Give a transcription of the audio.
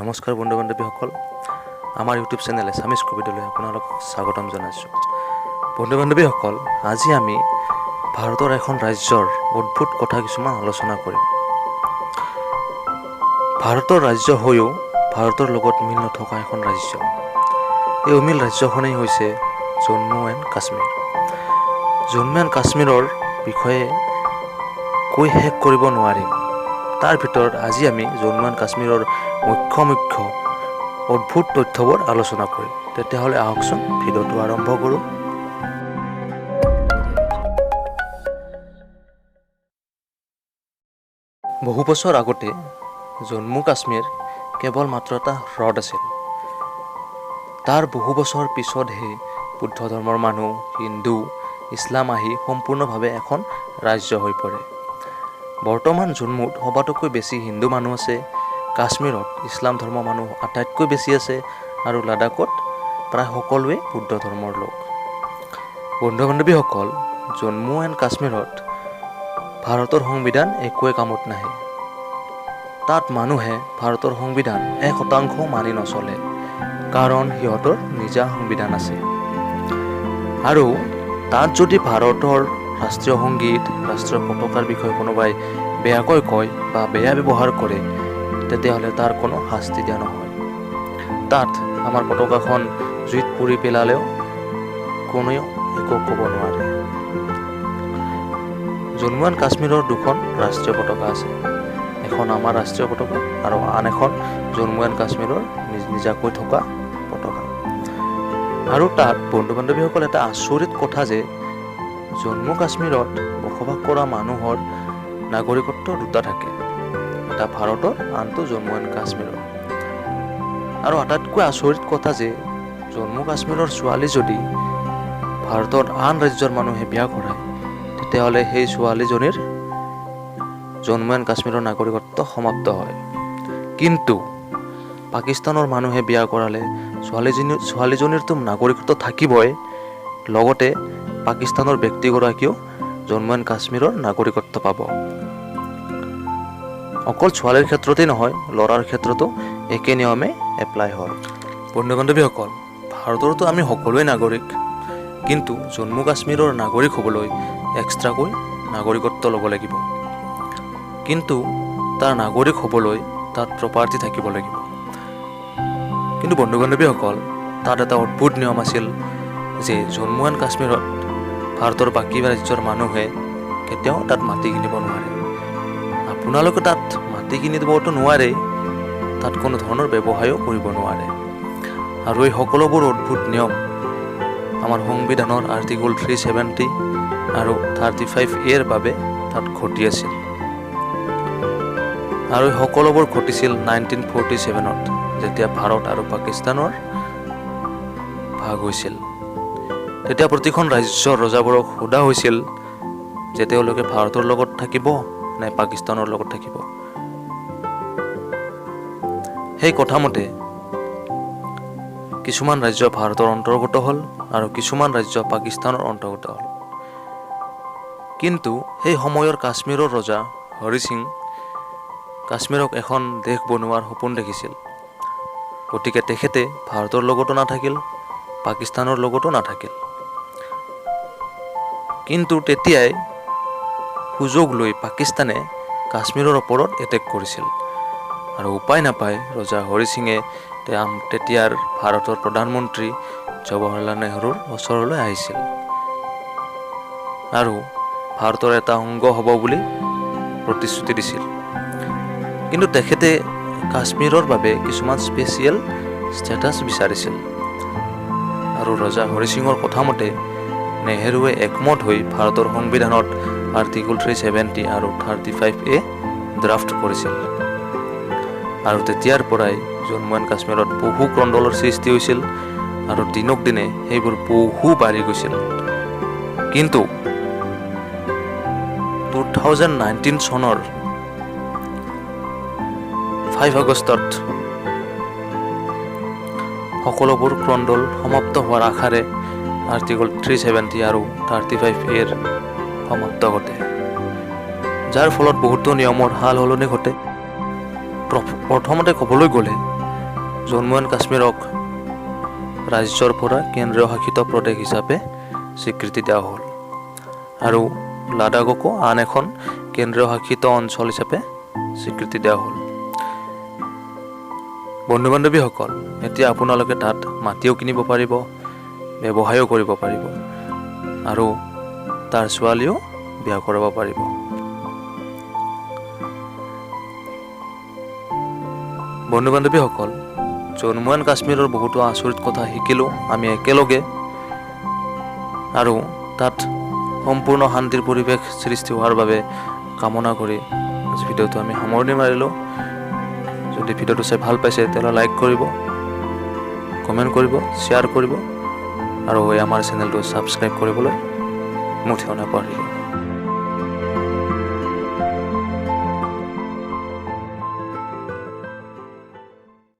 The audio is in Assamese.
নমস্কাৰ বন্ধু বান্ধৱীসকল, আমাৰ ইউটিউব চেনেল এছামিজ কবিতালৈ আপোনালোকক স্বাগতম জনাইছোঁ। বন্ধু বান্ধৱীসকল, আজি আমি ভাৰতৰ এখন ৰাজ্যৰ অদ্ভুত কথা কিছুমান আলোচনা কৰিম। ভাৰতৰ ৰাজ্য হৈও ভাৰতৰ লগত মিল নথকা এখন ৰাজ্য, এই অমিল ৰাজ্যখনেই হৈছে জম্মু এণ্ড কাশ্মীৰ। জম্মু এণ্ড কাশ্মীৰৰ বিষয়ে কৈ শেষ কৰিব নোৱাৰিম। তাৰ ভিতৰত আজি আমি জম্মু এণ্ড কাশ্মীৰৰ মুখ্য মুখ্য অদ্ভুত তথ্যবোৰ আলোচনা কৰিম। তেতিয়াহ'লে আহকচোন ভিডিঅ'টো আৰম্ভ কৰোঁ। বহু বছৰ আগতে জম্মু কাশ্মীৰ কেৱল মাত্ৰ এটা হ্ৰদ আছিল। তাৰ বহু বছৰ পিছতহে বুদ্ধ ধৰ্মৰ মানুহ, হিন্দু, ইছলাম আহি সম্পূৰ্ণভাৱে এখন ৰাজ্য হৈ পৰে। বৰ্তমান জম্মুত সবাতোকৈ বেছি হিন্দু মানুহ আছে, কাশ্মীৰত ইছলাম ধৰ্মৰ মানুহ আটাইতকৈ বেছি আছে আৰু লাডাখত প্ৰায় সকলোৱে বুদ্ধ ধৰ্মৰ লোক। বন্ধু বান্ধৱীসকল, জম্মু এণ্ড কাশ্মীৰত ভাৰতৰ সংবিধান একোৱে কামত নাহে। তাত মানুহে ভাৰতৰ সংবিধান 1% মানি নচলে, কাৰণ সিহঁতৰ নিজা সংবিধান আছে। আৰু তাত যদি ভাৰতৰ ৰাষ্ট্ৰীয় সংগীত, ৰাষ্ট্ৰীয় পতাকাৰ বিষয়ে কোনোবাই বেয়াকৈ কয় বা বেয়া ব্যৱহাৰ কৰে, তেতিয়াহ'লে তাৰ কোনো শাস্তি দিয়া নহয়। তাত আমাৰ পতাকাখন জুইত পুৰি পেলালেও কোনেও একো ক'ব নোৱাৰে। জম্মু এণ্ড কাশ্মীৰৰ দুখন ৰাষ্ট্ৰীয় পতাকা আছে, এখন আমাৰ ৰাষ্ট্ৰীয় পতাকা আৰু আন এখন জম্মু এণ্ড কাশ্মীৰৰ নিজাকৈ থকা পতাকা। আৰু তাত বন্ধু বান্ধৱীসকল, এটা আচৰিত কথা যে জম্মু কাশ্মীৰত বসবাস কৰা মানুহৰ নাগৰিকত্ব দুটা থাকে, এটা ভাৰতৰ, আনটো জম্মু এণ্ড কাশ্মীৰৰ। আৰু আটাইতকৈ আচৰিত কথা যে জম্মু কাশ্মীৰৰ ছোৱালী যদি ভাৰতৰ আন ৰাজ্যৰ মানুহে বিয়া কৰায়, তেতিয়াহ'লে সেই ছোৱালীজনীৰ জম্মু এণ্ড কাশ্মীৰৰ নাগৰিকত্ব সমাপ্ত হয়। কিন্তু পাকিস্তানৰ মানুহে বিয়া কৰালে ছোৱালীজনীৰতো নাগৰিকত্ব থাকিবই, লগতে পাকিস্তানৰ ব্যক্তিগৰাকীও জম্মু এণ্ড কাশ্মীৰৰ নাগৰিকত্ব পাব। অকল ছোৱালীৰ ক্ষেত্ৰতেই নহয়, ল'ৰাৰ ক্ষেত্ৰতো একে নিয়মে এপ্লাই হয়। বন্ধু বান্ধৱীসকল, ভাৰতৰতো আমি সকলোৱে নাগৰিক, কিন্তু জম্মু কাশ্মীৰৰ নাগৰিক হ'বলৈ এক্সট্ৰাকৈ নাগৰিকত্ব ল'ব লাগিব। কিন্তু তাৰ নাগৰিক হ'বলৈ তাত প্ৰপাৰ্টি থাকিব লাগিব। কিন্তু বন্ধু বান্ধৱীসকল, তাত এটা অদ্ভুত নিয়ম আছিল যে জম্মু এণ্ড কাশ্মীৰত ভাৰতৰ বাকী ৰাজ্যৰ মানুহে কেতিয়াও তাত মাটি কিনিব নোৱাৰে। আপোনালোকে তাত মাটি কিনি দিবতো নোৱাৰে, তাত কোনো ধৰণৰ ব্যৱসায়ো কৰিব নোৱাৰে। আৰু এই সকলোবোৰ অদ্ভুত নিয়ম আমাৰ সংবিধানৰ আৰ্টিকল 370 আৰু 35 এৰ বাবে তাত ঘটি আছিল। আৰু এই সকলোবোৰ ঘটিছিল 1947ত, যেতিয়া ভাৰত আৰু পাকিস্তানৰ ভাগ হৈছিল। তেতিয়া প্ৰতিখন ৰাজ্যৰ ৰজাবোৰক সোধা হৈছিল যে তেওঁলোকে ভাৰতৰ লগত থাকিব নে পাকিস্তানৰ লগত থাকিব। সেই কথামতে কিছুমান ৰাজ্য ভাৰতৰ অন্তৰ্গত হ'ল আৰু কিছুমান ৰাজ্য পাকিস্তানৰ অন্তৰ্গত হ'ল। কিন্তু সেই সময়ৰ কাশ্মীৰৰ ৰজা হৰি সিং কাশ্মীৰক এখন দেশ বনোৱাৰ সপোন দেখিছিল। গতিকে তেখেতে ভাৰতৰ লগতো নাথাকিল, পাকিস্তানৰ লগতো নাথাকিল। কিন্তু তেতিয়াই সুযোগ লৈ পাকিস্তানে কাশ্মীৰৰ ওপৰত এটেক কৰিছিল আৰু উপায় নাপাই ৰজা হৰি সিঙে তেতিয়াৰ ভাৰতৰ প্ৰধানমন্ত্ৰী জৱাহৰলাল নেহৰুৰ ওচৰলৈ আহিছিল আৰু ভাৰতৰ এটা অংগ হ'ব বুলি প্ৰতিশ্ৰুতি দিছিল। কিন্তু তেখেতে কাশ্মীৰৰ বাবে কিছুমান স্পেচিয়েল ষ্টেটাছ বিচাৰিছিল আৰু ৰজা হৰি সিঙৰ কথামতে নেহেৰুৱে একমত হৈ ভাৰতৰ সংবিধানত আৰ্টিকল 370 আৰু 35 এ ড্ৰাফ্ট কৰিছিল। আৰু তেতিয়াৰ পৰাই জম্মু এণ্ড কাশ্মীৰত বহু কন্দলৰ সৃষ্টি হৈছিল আৰু দিনক দিনে সেইবোৰ বহু বাঢ়ি গৈছিল। কিন্তু 2019 চনৰ 5 আগষ্টত সকলোবোৰ কন্দল সমাপ্ত হোৱাৰ আশাৰে আৰ্টিকল 370 আৰু 35 এৰ সমাপ্ত ঘটে, যাৰ ফলত বহুতো নিয়মৰ সাল সলনি ঘটে। প্ৰথমতে ক'বলৈ গ'লে জম্মু এণ্ড কাশ্মীৰক ৰাজ্যৰ পৰা কেন্দ্ৰীয় শাসিত প্ৰদেশ হিচাপে স্বীকৃতি দিয়া হ'ল আৰু লাডাখকো আন এখন কেন্দ্ৰীয় শাসিত অঞ্চল হিচাপে স্বীকৃতি দিয়া হ'ল। বন্ধু বান্ধৱীসকল, এতিয়া আপোনালোকে তাত মাটিও কিনিব পাৰিব, ব্যৱসায়ো কৰিব পাৰিব আৰু তাৰ ছোৱালীও বিয়া কৰাব পাৰিব। বন্ধু বান্ধৱীসকল, জম্মু এণ্ড কাশ্মীৰৰ বহুতো আচৰিত কথা শিকিলোঁ আমি একেলগে আৰু তাত সম্পূৰ্ণ শান্তিৰ পৰিৱেশ সৃষ্টি হোৱাৰ বাবে কামনা কৰি আজি ভিডিঅ'টো আমি সামৰণি মাৰিলোঁ। যদি ভিডিঅ'টো চাই ভাল পাইছে, তেতিয়াহ'লে লাইক কৰিব, কমেণ্ট কৰিব, শ্বেয়াৰ কৰিব আৰু এই আমাৰ চেনেলটো ছাবস্ক্ৰাইব কৰিবলৈ মুঠেও নাপাহৰিব।